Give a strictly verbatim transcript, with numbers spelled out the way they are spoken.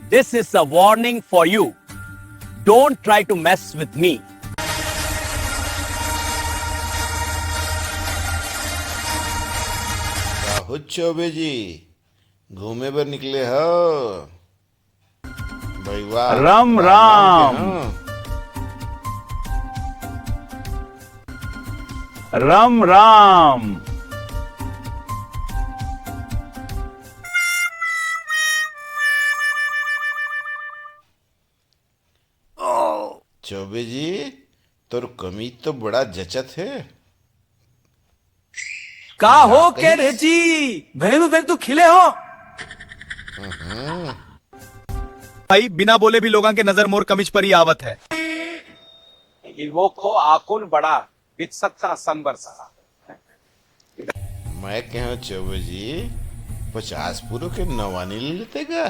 This is a warning for you. Don't try to mess with me. बहुत चौबे जी, घूमे बर निकले हो? भाई वाह, राम राम। राम राम। चौबे जी, तोर कमीज तो बड़ा जचत है। का हो के रे जी, भैरू भैरू तू खिले हो। भाई, बिना बोले भी लोगां के नजर मोर कमीज पर ही आवत है। Ilvoko akun bada bitsatsa sanbarsa. मैं कहो चौबे जी, पचास पुरो के नवा नहीं ले लेते का?